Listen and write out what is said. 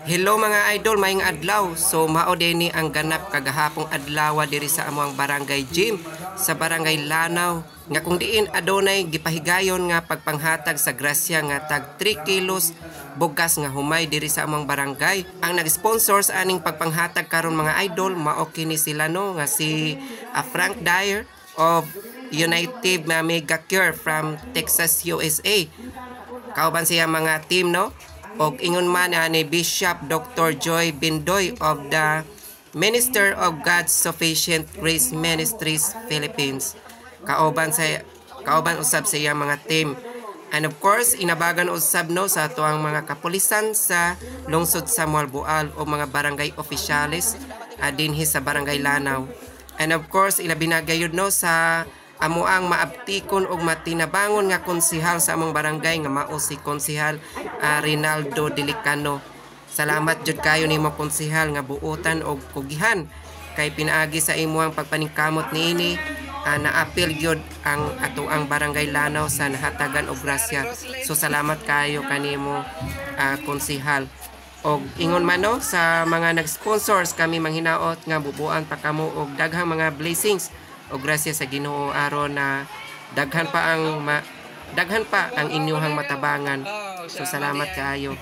Hello, mga idol, maayong adlaw. So mao ni ang ganap kagahapong adlaw diri sa among barangay gym sa Barangay Lanao nga kung diin adunay gipahigayon nga pagpanghatag sa grasya nga tag 3 kilos bugas nga humay diri sa among barangay. Ang nag-sponsor sa aning pagpanghatag karon, mga idol, mao kini sila no nga si Frank Dyer of United Mega Cure from Texas, USA. Kauban siya mga team no. Og ingon man ni Bishop Dr. Joy Bindoy of the Minister of God's Sufficient Grace Ministries Philippines. Kauban usab sa iyang mga team. And of course, inabagan usab no sa atuang mga kapulisan sa lungsod sa Moalboal o mga barangay opisyales dinhi sa Barangay Lanao. And of course, ilabi na gayud no sa amoang maabtikon og matinabangon nga konsihal sa among barangay nga mao si Konsihal Rinaldo Delicano. Salamat jud kayo nimo, konsihal, nga buotan og kugihan kay pinaagi sa imuhang pagpaningkamot niini naapil gyud ang atoang Barangay Lanao sa nahatagan og grasya. So salamat kayo kanimo, konsihal. Og ingon man no sa mga nag-sponsors, kami manghinaot nga bubuan pa kamo og daghang mga blessings o grasya sa Ginoo aron na daghan pa ang inyuhang matabangan. So salamat kaayo.